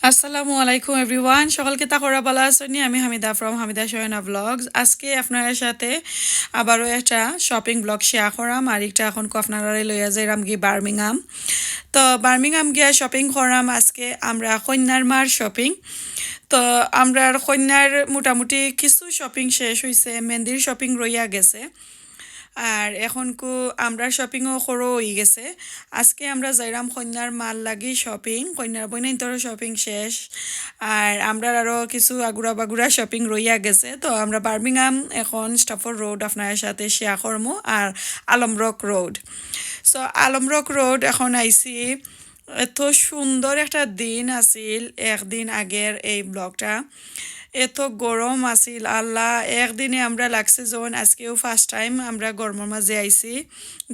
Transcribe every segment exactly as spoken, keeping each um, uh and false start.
আসসালামু আলাইকুম everyone, সকল কিতা খবর, ভালা আছইন নি? আমি হামিদা from হামিদা সোহেনা vlogs। আজকে আপনারার সাথে আবারও একটা shopping vlog share করাম, আর একটা এখন কো আপনারারে লইয়া যাইরাম গি বার্মিংহাম। তো বার্মিংহাম গিয়া shopping করাম আজকে আমরা কইন্যার মার shopping। তো আমরার কইন্যার মোটামুটি কিছু shopping শেষ অইছে, মেহেন্দির shopping রইয়া গেছে। আর এখন কো আমরার shoppingও করো অই গেছে। আজকে আমরা যাইরাম কইন্যার মার লাগি shopping, কইন্যার বইনাইন্তরও shopping শেষ। আর আমরার আরও কিছু আগুরা বাগুরা shopping রইয়া গেছে। তো আমরা বার্মিংহাম এখন স্টাফোর্ড রোড আপনারার সাথে share করমু, আর আলমরক রোড। So আলমরক রোড এখন আইছি। এত সুন্দর একটা দিন আছিল একদিন আগের এই vlogটা। এত গরম আছিল আল্লাহ, একদিনে আমরা লাগছে যেন আজকেও first time আমরা গরমর মাঝে আইছি,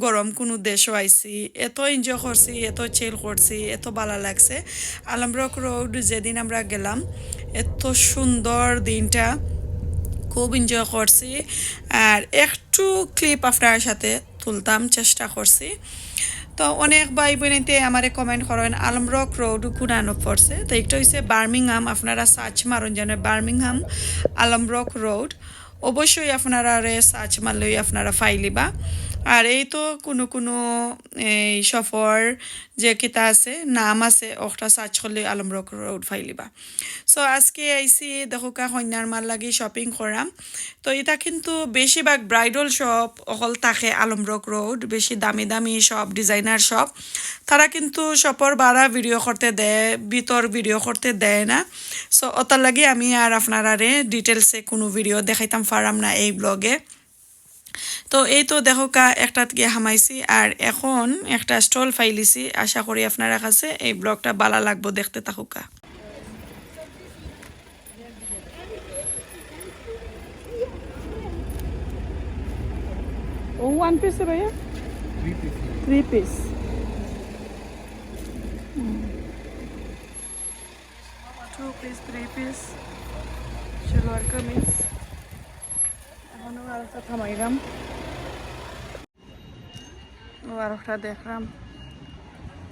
গরম কুনু দেশও আইছি। এত enjoy করছি, এত chill করছি, এত ভালা লাগছে। আলমরক রোড যেদিন আমরা গেলাম, এত সুন্দর দিনটা, খুব enjoy করছি। আর একটু clip আপনারার সাথে তুলতাম চেষ্টা করছি। তো অনেক ভাই বইনাইন্তে আমারে comment করইন আলমরক রোড কুনানো পড়ছে। তো একটা অইছে বার্মিংহাম, আপনারা search মারইন যেন বার্মিংহাম আলমরক রোড, অবশ্যই আপনারারে search মারলেই আপনারা পাইলিবা। আর এই তো কুনু কুনু এই শপর যে কিতা আছে, নাম আছে, ওটা search করলে আলমরক রোড পাইলিবা। So আজকে আইছি দেখউক্কা কইন্যার মার লাগি shopping করাম। তো ইটা কিন্তু বেশিরভাগ bridal shop অকল থাকে আলমরক রোড, বেশি দামি দামি shop, designer shop। তারা কিন্তু shopর বারা video করতে দেয়, ভিতর video করতে দেয় না। So ওটার লাগি আমি আর আপনারারে detailsএ কুনু video দেখাইতাম পারাম না এই vlogএ। তো এই তো দেখউক্কা একটাত গিয়া হামাইছি, আর এখন একটা stall পাইলিছি। আশা করি আপনারার কাছে এই vlogটা ভালা লাগবো, দেখতে থাকউক্কা। ও one piece ভাইয়া? Three piece. Three piece. Two piece, three piece, salwar কামিজ। এখন আরোটা থামাইলাম। ও আরোটা দেখলাম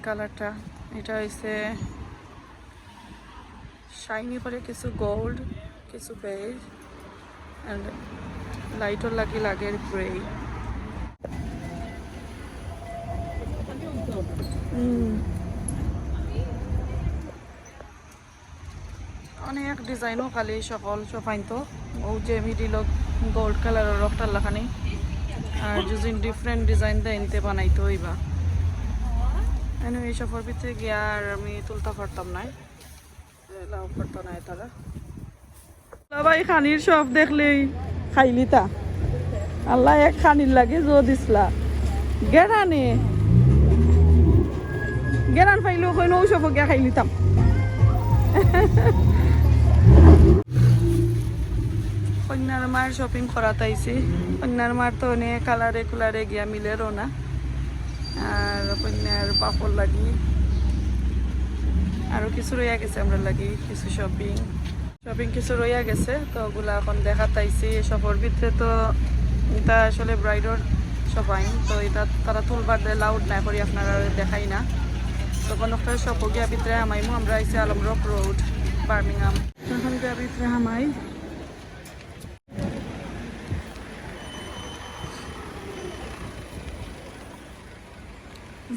কালারটা, এটা হইছে shiny করে কিছু gold, কিছু beige and lightর লাগি লাগের grey। হুম। অনেক designও খালি সকল সব আইনতো। ও যে middleও gold colourর রকটার লাখানি। আর যদি different design দেয়, এনতে বানাইতে হইবা। Anyway, এই সবর ভিতরে গিয়া আর আমি তুলতা পারতাম নায়। Allow করতো নায় তারা। সবাই খানির সব দেখলেই খাইলিতা। আল্লাহ এক খানির লাগে জো দিছলা। গেরানে। গেরান পাইলেও কইন ও সব গিয়া খাইলিতাম। কইন্যার মার shopping করাত আইছি। কইন্যার মার তো অনেক colourএ কুলারে গিয়া মিলেরও না। আর কইন্যার বাপর লাগি আরো কিছু রইয়া গেছে আমরার লাগি, কিছু shopping। Shopping কিছু রইয়া গেছে, তো ওগুলা এখন দেখাত আইছি। এই সবর ভিতরে তো এটা আসলে brideর সব আইন, তো এটা তারা তুলবার দে allowed না করি আপনারারে দেখাই না। তো কোনো একটা সব গিয়া ভিতরে হামাইমু, আমরা আইছি আলমরক রোড, বার্মিংহাম। এখন গিয়া ভিতরে হামাই।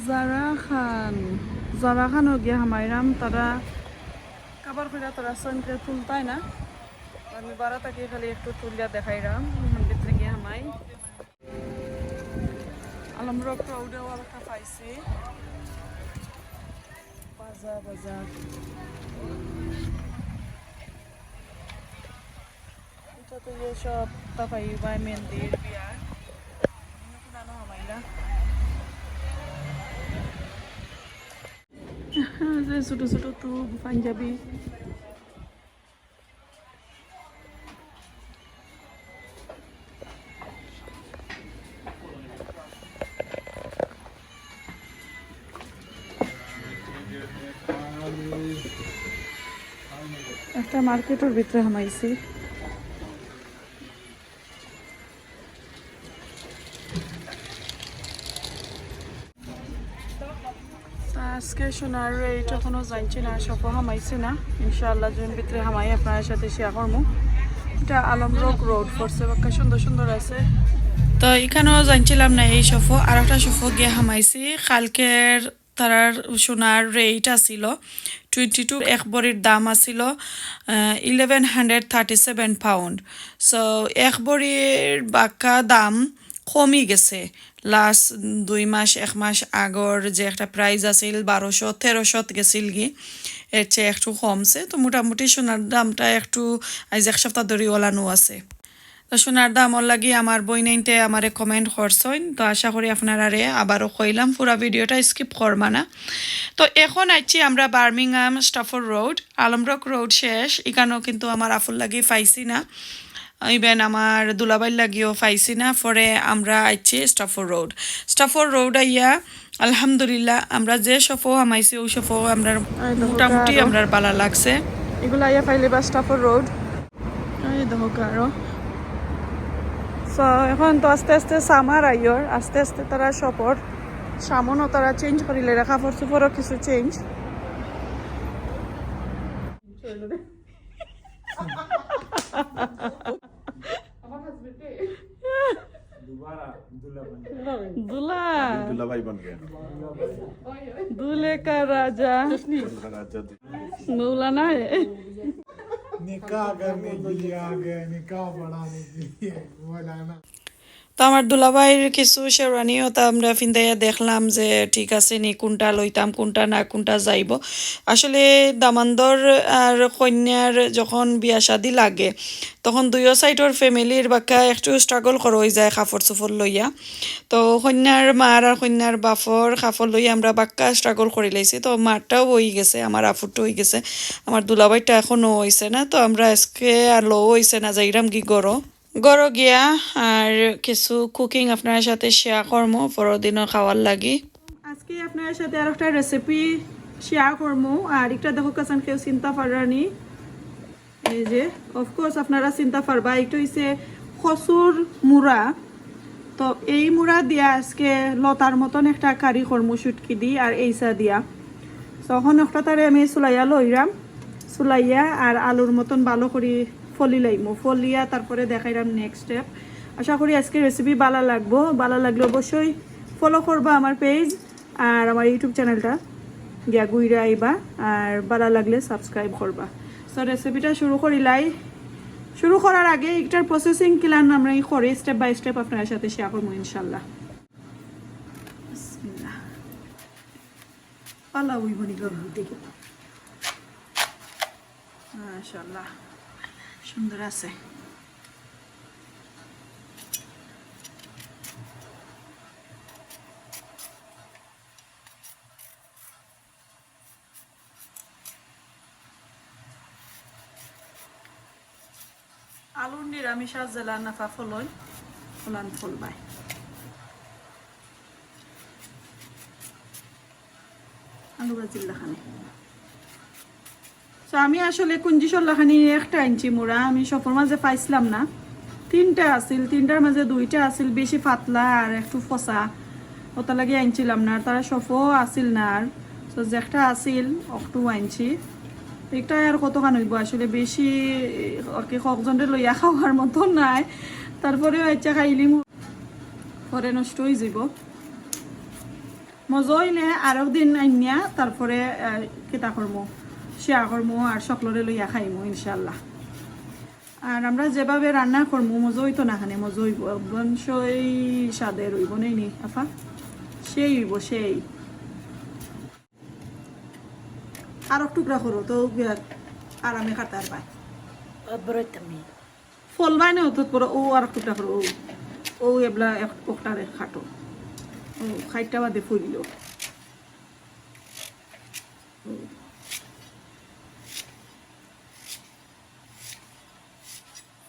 জারা খান, জারা খানও গিয়া হামাইরাম, তারা কাবার কইরা তারা সনকে তুলতায় না। আমি বারা থাকি খালি একটু তুলিয়া দেখাইরাম, এখন ভিতরে গিয়া হামাই। আলমরক রোডেও আবার একটা পাইছি। বাজা, বাজা। এটা তো ইয়ে সব তাপাই ভাই মেহেন্দির বিয়ার। এনে তো নানো হামাইলা। যে ছোট ছোট টুপ, পাঞ্জাবি। একটা মার্কেটর ভিতরে হামাইছি। আজকে সোনার রেট এখনো জানছি না, শপও হামাইছি না। ইনশাআল্লাহ, জুন ভিতরে হামাই আপনার সাথে শেয়ার করমু। এটা আলমরক রোড পড়ছে, বাক্কা সুন্দর সুন্দর আছে। তো এখানেও জানছিলাম না এই শপও, আর একটা শপও গিয়া হামাইছি। কালকের তারার সোনার রেট আছিল টোয়েন্টি টু, এক ভরির দাম আছিল eleven hundred thirty seven pound. So এক ভরির বাক্কা দাম কমি গেছে। লাস্ট দুই মাস, এক মাস আগর যে একটা প্রাইস আছিল বারোশো, তেরোশোত গেছিল গি, এর চেয়ে একটু কমছে। তো মোটামুটি সোনার দামটা একটু, আজ এক সপ্তাহ ধরি ওলানো আছে। তো সোনার দামর লাগি আমার বইনাইন্তে আমারে কমেন্ট করছইন। তো আশা করি আপনারারে আবারও কইলাম, পুরা ভিডিওটা স্কিপ করবা না। তো এখন আইছি আমরা বার্মিংহাম স্টাফোর্ড রোড, আলমরক রোড শেষ, এখানেও কিন্তু আমার আফুর লাগি পাইছি না, ইভেন আমার দুলাভাইর লাগিও পাইছি না। পরে আমরা আইছি স্টাফোর্ড রোড। স্টাফোর্ড রোড আইয়া আলহামদুলিল্লাহ আমরা যে শপও হামাইছি, ওই শপও আমরা এই দেখো মোটামুটি আরো। আমরা বালা লাগছে। এগুলা আইয়া পাইলে বা স্টাফোর্ড রোড। এই দেখো আরো। সো এখন তো আস্তে আস্তে সামার আইয়র, আস্তে আস্তে তারা শপর সামনও তারা চেঞ্জ করিলে, কাপড় চোপড়ও কিছু চেঞ্জ। দুলা। দুলা ভাই বন গেল। দুলে কা রাজা। মৌলানা হে। निकाह करने के लिए आ गए, निकाह पढ़ाने के लिए मौलाना। তো আমার দুলাভাইর কিছু শেরওয়ানিও তো আমরা ফিন্দাইয়া দেখলাম যে ঠিক আছে নি, কোনটা লইতাম, কোনটা না, কোনটা যাইব। আসলে দামান্দর আর কন্যার যখন বিয়া শাদি লাগে, তখন দুইও সাইডর ফ্যামিলির বাক্কা একটু স্ট্রাগল করা হয়ে যায় কাপড় চোপড় লইয়া। তো কন্যার মার আর কন্যার বাপর কাপড় লইয়া আমরা বাক্কা স্ট্রাগল করি লাইছি। তো মারটাও হয়ে গেছে, আমার আফুরটা হয়ে গেছে, আমার দুলাভাইটা এখনো হইছে না। তো আমরা আজকে আর লও হইছে না, যাইরাম কি গরো গরো গিয়া আর কিছু কুকিং আপনার সাথে শেয়ার করমু পরের দিনও খাওয়ার লাগি। আজকে আপনার সাথে আর একটা রেসিপি শেয়ার করমু। আর একটা দেখো কাছান কেউ চিনতা পাররানি, এই যে, অফকোর্স আপনারা চিনতা পারবা, এটা হইছে কচুর মুড়া। তো এই মুড়া দিয়া আজকে লতার মতন একটা কারি করমু শুটকি দি আর এইসা দিয়া। তখন একটা তারে আমি চুলাইয়া লইরাম, চুলাইয়া আর আলুর মতন ভালো করি ফলি লাইমু, ফলিয়া তারপরে দেখাইরাম নেক্সট স্টেপ। আশা করি আজকে রেসিপি ভালা লাগবো, ভালা লাগলে অবশ্যই ফলো করবা আমার পেজ আর আমার ইউটিউব চ্যানেলটা গিয়া ঘুরে আইবা, আর ভালা লাগলে সাবস্ক্রাইব করবা। তো রেসিপিটা শুরু করিলাই। শুরু করার আগে একটার প্রসেসিং কিলান আমরা ই করি, স্টেপ বাই স্টেপ আপনার সাথে শেয়ার করবো ইনশাল্লাহ। বিসমিল্লাহ। পালা ওই বনি গরম দেখি। মাশাআল্লাহ, সুন্দর আছে। আলুর নিরামিষ আর জেলা নাফা ফলই, ফলান ফলবায়। আলু ভাজির লাখানি। তো আমি আসলে কুঞ্জিসর লাখানি একটা আনছি মুড়া, আমি সফর মাঝে পাইছিলাম না, তিনটা আছিল, তিনটার মাঝে দুইটা আছিল বেশি পাতলা আর একটু ফসা, ওটা লাগে আনছিলাম না। আর তারা সফও আছিল না আর, তো যেটা আছিল অকটু আনছি। একটা আর কতখান হইব আসলে, বেশি আর কি কয়েকজনরে লইয়া খাওয়ার মতো নাই, তারপরেও আচ্ছা খাইলিমু, পরে নষ্ট হয়ে যাব। মজা হইলে আরো দিন আনিয়া তারপরে, আহ, কিতা করমু, শেয়ার করমু আর সকলরে লইয়া খাইমু ইনশাল্লাহ। আর আমরা যেভাবে রান্না করমু, মজা হইতো না খানে, মজা হইব, বংশই স্বাদের হইব, নেই নি, আফা? সেই হইব, সেই। আর এক টুকরা করো তো, আরামে খাতার পায়। বড় একটা মেয়ে। ফল বাইনে অত বড়, ও আর এক টুকরা করো, ও, ও এবলা এক, একটারে কাটো। ও, খাইটা বাদে ফইল। ও।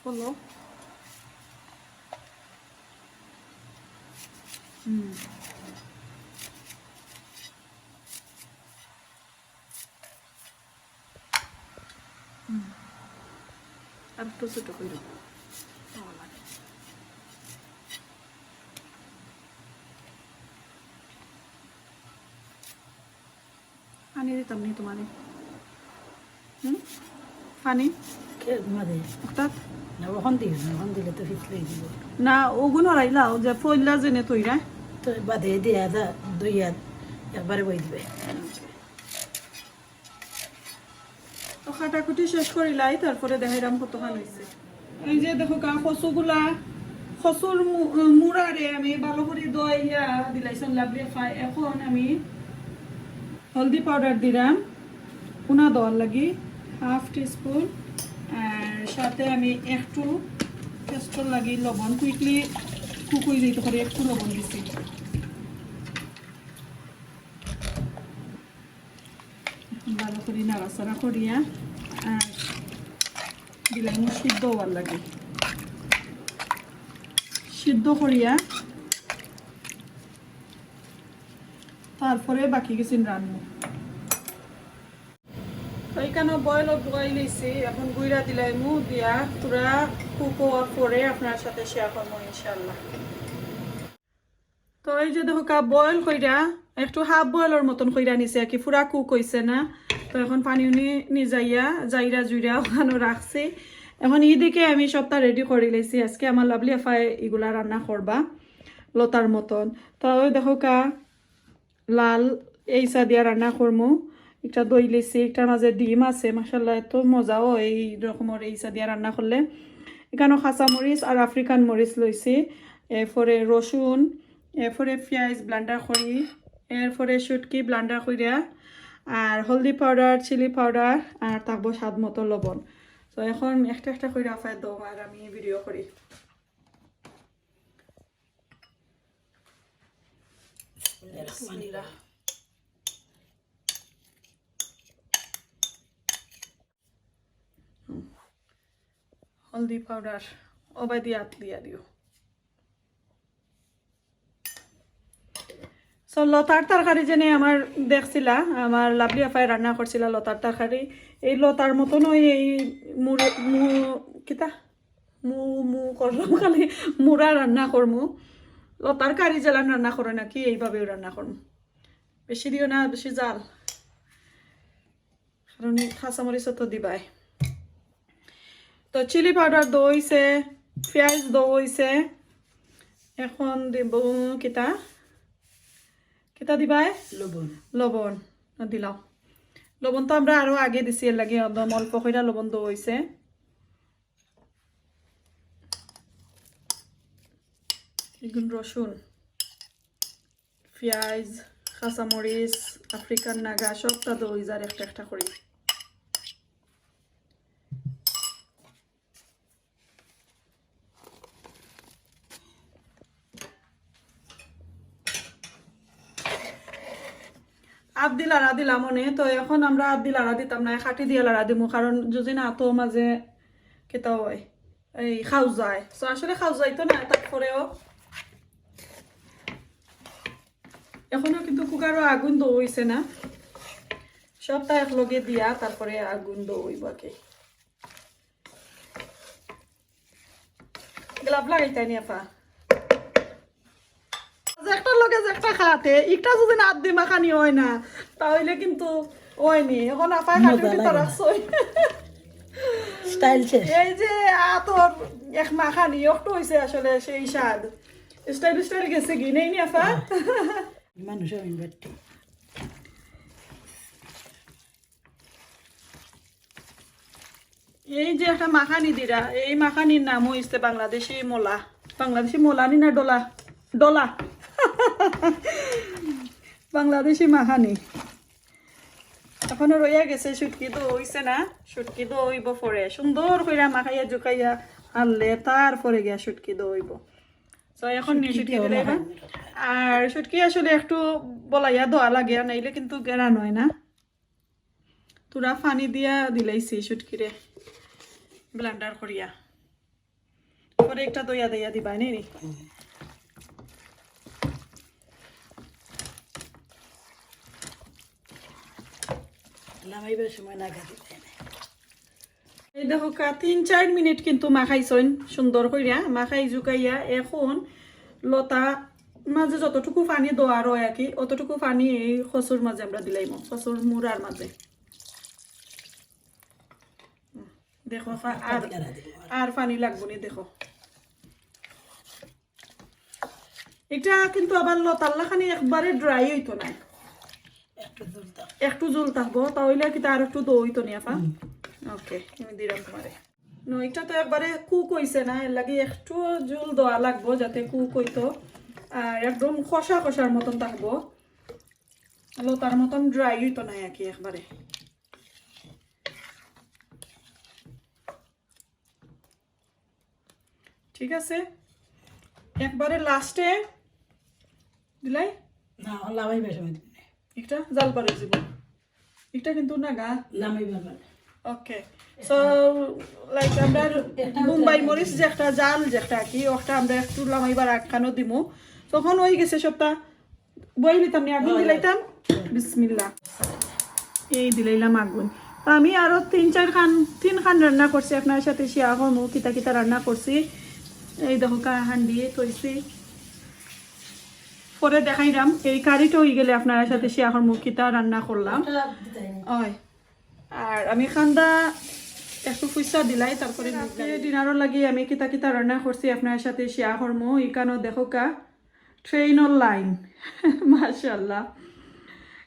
ফলো। হুম। হুম। আর একটু ছোট করে। পানি দিতাম নি তোমারে? হুম? পানি? কে মাঝে অর্থাৎ না, ওখান দিও না, ওখান দিলে তো পিছলে দিব। না, ওগুন হরাইলাও যে পয়লা যেনে তৈরা। তো বাদে দিয়া যা, দুই হাত একবারে বই দিবে। তো কাটাকুটি শেষ করিলাই, তারপরে দেখাইলাম কতখান হইছে। এই যে দেখো কা কচুগুলা, কচুর মু-, মুড়ারে আমি ভালো করে ধইয়া দিলাইছন লাভলি আফায়। এখন আমি হলদি পাউডার দিলাম, কুনা দেওয়ার লাগি হাফ টিস্পুন, আর সাথে আমি একটু টেস্টর লাগি লবণ, কুইকলি কুক হয়ে যেতে পারে, একটু লবণ দিছি। এখন ভালো করে নাড়াচাড়া করিয়া আর দিলাইমু সিদ্ধ হওয়ার লাগি, সিদ্ধ করিয়া তারপরে বাকি কিছু রান্না। তো এখানে বয়েল বয়েল হইছে, এখন গুইরা দিলাইমু, দিয়া পুরা কুক হওয়ার পরে আপনার সাথে শেয়ার করবো ইনশাআল্লাহ। তো এই যে দেখো কা বয়েল কইরা, একটু হাফ বয়েলর মতন কইরা নিছে আর কি, পুরা কুক হইছে না। তো এখন পানি উনি নিজাইয়া যাইরা জুইরা ওখানে রাখছি। এখন এইদিকে আমি সবটা রেডি করে লাইছি। আজকে আমার লাভলি আফায় এগুলা রান্না করবা লতার মতন। তো ওই দেখো কা লাল এইসা দিয়া রান্না করমু। একটা দই লইছি, একটার মাঝে ডিম আছে। মাশাআল্লাহ, এত মজা হয় এই রকমের এইসা দিয়া রান্না করলে। এখানে কাঁচা মরিচ আর আফ্রিকান মরিচ লইছি, এরপরে রসুন, এরপরে পিয়াজ ব্লেন্ডার করি, এরপরে শুটকি ব্লেন্ডার করিয়া, আর হলদি পাউডার, চিলি পাউডার, আর থাকবো স্বাদ মতো লবণ। তো এখন একটা একটা করে আফায় দম আর আমি ভিডিও করি। বিসমিল্লাহ। হলদি পাউডার ওবায়দি আত দিয়া দিও। সো লতার তরকারি যেনে আমার দেখছিলা, আমার লাভলি আফায় রান্না করছিলা লতার তরকারি। এই লতার মতন ওই এই মুড়ে মু কিতা মু মু করলাম, খালি মুড়া রান্না করমু। লতার কারি যেলান রান্না করে নাকি এইভাবেও রান্না করমু। বেশি দিও না, বেশি জাল, কারণ এই কাঁচামরিচ তো দিবাই। তো চিলি পাউডার দেওয়া হইছে, পিয়াজ দেওয়া হইছে। এখন দিব কিতা, কিতা দিবাই? লবণ। লবণ দিলাম। লবণ তো আমরা আরো আগে দিছি, এর লাগি একদম অল্প কইরা লবণ দেওয়া হইছে। এখন রসুন, পিয়াজ, কাঁচামরিচ, আফ্রিকান নাগা সবটা দেওয়া যার একটা একটা করি। আত দি লাড়া দিলাম অনে, তো এখন আমরা আত দি লাড়া দিতাম না, কাঠি দিয়া লাড়া দিমু, কারণ যদি না তো মাঝে কিতা হয়, এই খাও যায়। তো আসলে খাও যাইতো না, তারপরেও এখনো কিন্তু কুকারও আগুন দেওয়া হইছে না, সবটা একলগে দিয়া তারপরে আগুন দেওয়া হইব আর কি। গ্লাভ লাগাইতাই নি আপা? যে একটার লগে যে একটা খাতে, একটা যদি না আত দি মাখানি হয় না, তাহলে কিন্তু হয়নি। এখন আপায় কাটি উঠি তারা সই। স্টাইল শেষ। এই যে আতর এক মাখানি, একটু হইছে আসলে সেই স্বাদ। স্টাইল স্টাইল গেছে কি নেই নি আপা? মানুষ আমি বাট্টি। এই যে একটা মাখানি দিরা, এই মাখানির নাম হইছে বাংলাদেশি মোলা। বাংলাদেশি মোলা নি না ডোলা? ডোলা। বাংলাদেশি মাখানি। এখনো রইয়া গেছে, শুটকি তো হইছে না, শুটকি তো হইব পরে। সুন্দর কইরা মাখাইয়া জুকাইয়া আনলে তারপরে গিয়া শুটকি তো হইব। তো এখন নিয়ে শুটকি শুটকি দিলে মাখানি। আর শুটকি আসলে একটু বলাইয়া দেওয়া লাগে, আর নাইলে কিন্তু গেরা নয় না। তোরা পানি দিয়া দিলাইছি শুটকিরে ব্লেন্ডার করিয়া। পরে একটা দইয়া দইয়া দিবা, নেই নি? লামাইবার সময় না গাদি দেয় না। এই দেখো কা, তিন চার মিনিট কিন্তু মাখাইছইন সুন্দর করিয়া, মাখাই জুকাইয়া। এখন লতা মাঝে যতটুকু পানি দেওয়া রয় আর কি, অতটুকু পানি এই কচুর মাঝে আমরা দিলাইমু, কচুর মুড়ার মাঝে। দেখো, আর, আর পানি লাগবো নি। দেখো, এটা কিন্তু আবার লতার লাখানি একবারে ড্রাই হইতো না, একটু ঝুল থাক। একটু ঝুল থাকবো, তাহলে কিতা আর একটু দো হইতো নি আপা। ওকে, আমি দিলাম তোমারে। না, এটা তো একবারে কুক হইছে না, এর লাগি একটু ঝুল দেওয়া লাগবো যাতে কুক হইতো। আর একদম খসা খসার মতন থাকবো, লতার মতন ড্রাই হইতো না আর কি একবারে। ঠিক আছে, একবারে লাস্টে দিলাই। না, লামাইবার সময় দিবি। একটা জাল বার হয়ে যাবো। এটা কিন্তু না গা। লামাইবার মানে। ওকে, সো লাইক আমরা বোম্বাই মরিচ যে একটা জাল যে একটা কি, ওটা আমরা একটু লামাইবার আগ খানো দিমু। তখন ওই গেছে সবটা বই নিতাম নি, আগুন দিলাইতাম। বিসমিল্লাহ, এই দিলাইলাম আগুন। তো আমি আরো তিন চার খান, তিন খান রান্না করছি, আপনার সাথে শেয়ার করবো কিতা কিতা রান্না করছি। এই দেখো কা হান্ডি তৈছি, পরে দেখাইলাম। এই কারিটা হয়ে গেলে আপনার সাথে শেয়ার করবো কিতা রান্না করলাম। ওই, আর আমি খান্দা একটু ফুচকা দিলাই, তারপরে ডিনারও লাগি আমি কিতা কিতা রান্না করছি আপনার সাথে শেয়ার করবো। এখানেও দেখো কা ট্রেনর লাইন। মাশাআল্লাহ।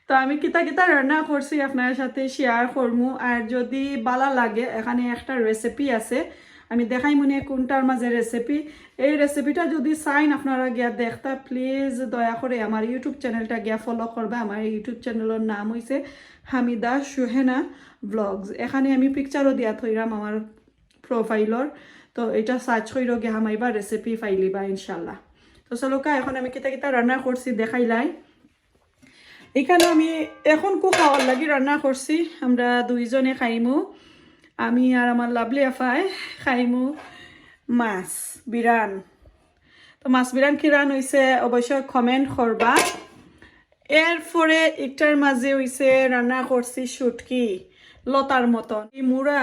তো আমি কিতা কিতা রান্না করছি আপনার সাথে শেয়ার করমু। আর যদি ভালা লাগে, এখানে একটা রেসিপি আছে, আমি দেখাইমুনে কোনটার মাঝে রেসিপি। এই রেসিপিটা যদি চাইন আপনারা গিয়া দেখতা, প্লিজ দয়া করে আমার ইউটিউব চ্যানেলটা গিয়া ফলো করবা। আমার ইউটিউব চ্যানেলর নাম হইছে হামিদা সুহেনা ব্লগস। এখানে আমি পিকচারও দিয়া থইরাম আমার প্রোফাইলর। তো এটা সার্চ কইরো গিয়া হামাইবা, রেসিপি পাইলিবা ইনশাল্লাহ। তো চলো কা, এখন আমি কিতা কিতা রান্না করছি দেখাইলাই। এখানে আমি এখন কু খাওয়ার লাগি রান্না করছি, আমরা দুইজনে খাইমু, আমি আর আমার লাভলি আফায় খাইমু মাছ বিরান। তো মাছ বিরান কি রান হইছে অবশ্যই কমেন্ট করবা। এরপরে একটার মাঝে হইছে রান্না করছি শুটকি লতার মতন। এই মুড়া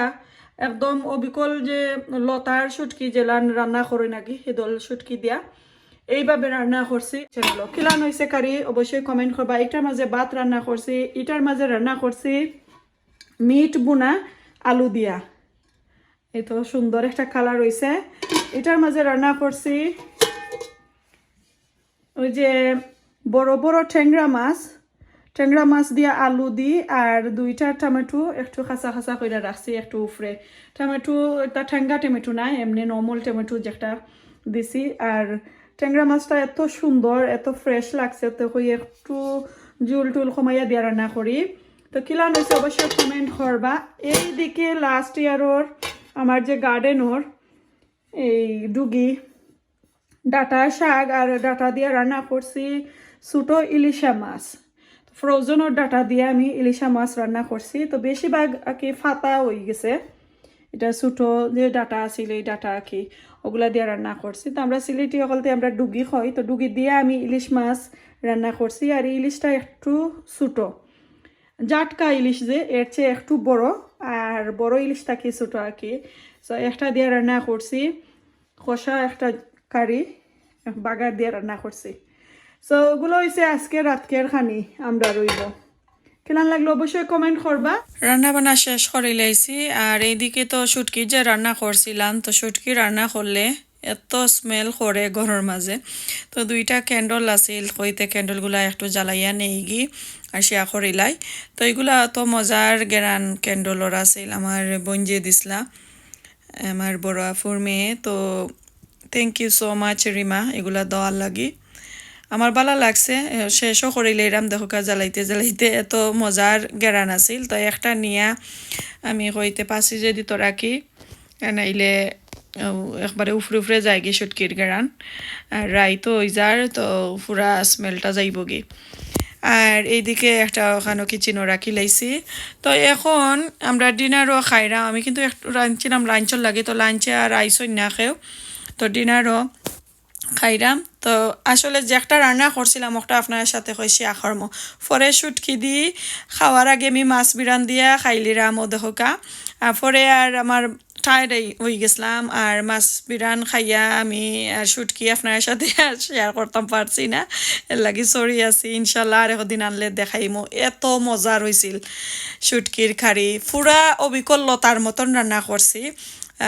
একদম অবিকল যে লতার শুটকি যেলান রান্না করে নাকি, হেদল শুটকি দিয়া এইভাবে রান্না করছি। চলো, কিলান হইছে কারি অবশ্যই কমেন্ট করবা। এটার মাঝে ভাত রান্না করছি, এটার মাঝে রান্না করছি মিট বুনা আলু দিয়া। এই তো সুন্দর একটা কালার হইছে। এটার মাঝে রান্না করছি ওই যে বড় বড় টেংরা মাছ, টেংরা মাছ দিয়া আলু দি আর দুইটা টমেটো একটু খাসা খাসা কইরা রাখছি একটু উপরে। টমেটো, এটা টেংরা টমেটো না, এমনি নর্মাল টমেটো যেটা দিছি। আর টেংরা মাছটা এত সুন্দর, এত ফ্রেশ লাগছে, তো কই একটু জুল টুল কমাইয়া দিয়া রান্না করি। তো কিলান হইছে অবশ্যই কমেন্ট করবা। এইদিকে লাস্ট ইয়ারর আমার যে গার্ডেনর এই ডুগি ডাটা শাক আর ডাটা দিয়া রান্না করছি ছোটো ইলিশা মাছ। ফ্রোজেনর ডাটা দিয়া আমি ইলিশা মাছ রান্না করছি। তো বেশিরভাগ আর কি ফাতা হয়ে গেছে, এটা ছোটো যে ডাটা আছিল এই ডাটা আর কি, ওগুলা দিয়া রান্না করছি। তো আমরা সিলেটি হকলতে আমরা ডুগি খাই, তো ডুগি দিয়া আমি ইলিশ মাছ রান্না করছি। আর এই ইলিশটা একটু ছোটো, জাটকা ইলিশ যে এর চেয়ে একটু বড়, আর বড় ইলিশটা কি ছোটো আর কি। তো একটা দিয়া রান্না করছি, কষা একটা কারি, বাগার দিয়া রান্না করছি। তো ওগুলো হইছে আজকে রাতকের খানি আমরা রইব। কেমন লাগলো অবশ্যই কমেন্ট করবা। রান্না বান্না শেষ করে লাইছি, আর এইদিকে তো শুটকি যে রান্না করছিলাম, তো শুটকি রান্না করলে এত স্মেল করে ঘরর মাঝে। তো দুইটা ক্যান্ডল আছিল, কইতে ক্যান্ডলগুলা একটু জ্বালাইয়া নেইগি আর শেয়ার করিলাই। তো এইগুলা তো মজার গেরান ক্যান্ডলর আছিল, আমার বোন যে দিছলা, আমার বড় আফুর মেয়ে। তো thank you so much Rima, এগুলা দেওয়ার লাগি। আমার ভালা লাগছে, এ, শেষও করিলে এরাম দেখো কা জ্বালাইতে জ্বালাইতে এত মজার গেরান আছিল। তো একটা নিয়া আমি কইতে পারছি যে দিত রাখি, আর নাইলে, আহ, একবারে উফরে উফরে যায়গি শুটকির গেরান। আর রাইত হই যার, তো পুরা স্মেলটা যাইবগি। আর এইদিকে একটা ওখানো কিচেনও রাখি লাইছি। তো এখন আমরা ডিনারও খাইরাম। আমি কিন্তু একটু রাঁধছিলাম লাঞ্চর লাগি, তো লাঞ্চে আর আইসই না কেউ, তো ডিনারও খাইরাম। তো আসলে যে একটা রান্না করছিলাম, ওটা আপনার সাথে কই শেয়ার করমু। পরে শুটকি দি খাওয়ার আগে আমি মাছ বিরান দিয়া খাইলিরাম, ও দেখো কা। আর পরে আর আমার টায়ার্ড অই গেছিলাম। আর মাছ বিরান খাইয়া আমি আর শুটকি আপনার সাথে আর শেয়ার করতাম পারছি না, এর লাগি সরি আছি। ইনশাল্লাহ আর একদিন আনলে দেখাইমু। এত মজা রইছিল শুটকির কারি, পুরা অবিকল লতার মতন রান্না করছি।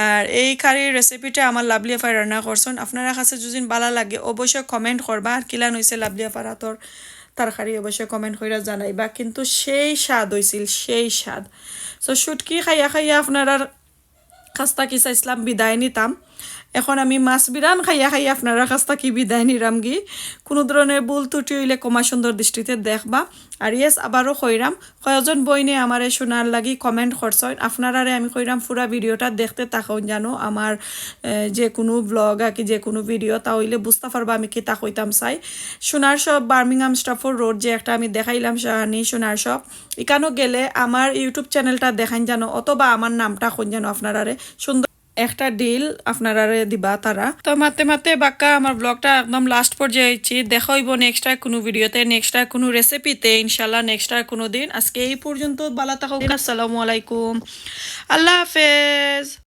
আর এই কারির রেসিপিটা আমার লাভলি আফায় রান্না করছইন। আপনারা কাছে যদি ভালা লাগে অবশ্যই কমেন্ট করবা, আর কিলান হইছে লাভলি আফার হাতর তরকারি অবশ্যই কমেন্ট কইরা জানাইবা। কিন্তু সেই স্বাদ হইছিল, সেই স্বাদ। তো শুটকি খাইয়া খাইয়া আপনারার কাছ থাকি চাইছিলাম বিদায় নিতাম। এখন আমি মাছ বিরান খাইয়া খাইয়া আপনারার কাছ থাকি বিদায় নিরাম গি। কোনো ধরনের ভুল ত্রুটি হইলে ক্ষমা সুন্দর দৃষ্টিতে দেখবা। আর ইয়েস, আবারও কইরাম, কয়জন বইনে আমারে শোনার লাগি কমেন্ট করছইন, আপনারারে আমি কইরাম পুরা ভিডিওটা দেখতে থাকইন, জানো আমার এ, যে কোনো ব্লগ আর কি, যে কোনো ভিডিও, তা হইলে বুঝতে পারবা আমি কিতা কইতাম চাই। সোনার শপ, বার্মিংহাম স্ট্রাফোর্ড রোড, যে একটা আমি দেখাইলাম শাহানি সোনার শপ, এখানো গেলে আমার ইউটিউব চ্যানেলটা দেখাইন জানো, অথবা আমার নামটা কইন জানো আপনারারে, সুন্দর একটা ডিল আপনারারে দিবা তারা। তো মাতে মাতে বাক্কা আমার ব্লগটা একদম লাস্ট পর্যায়ে আইছি। দেখা হইব নেক্সট আর কোনো ভিডিওতে, নেক্সট আর কোনো রেসিপিতে, ইনশাল্লাহ নেক্সট আর কোনো দিন। আজকে এই পর্যন্ত, ভালা থাকো, আসসালামু আলাইকুম, আল্লাহ হাফেজ।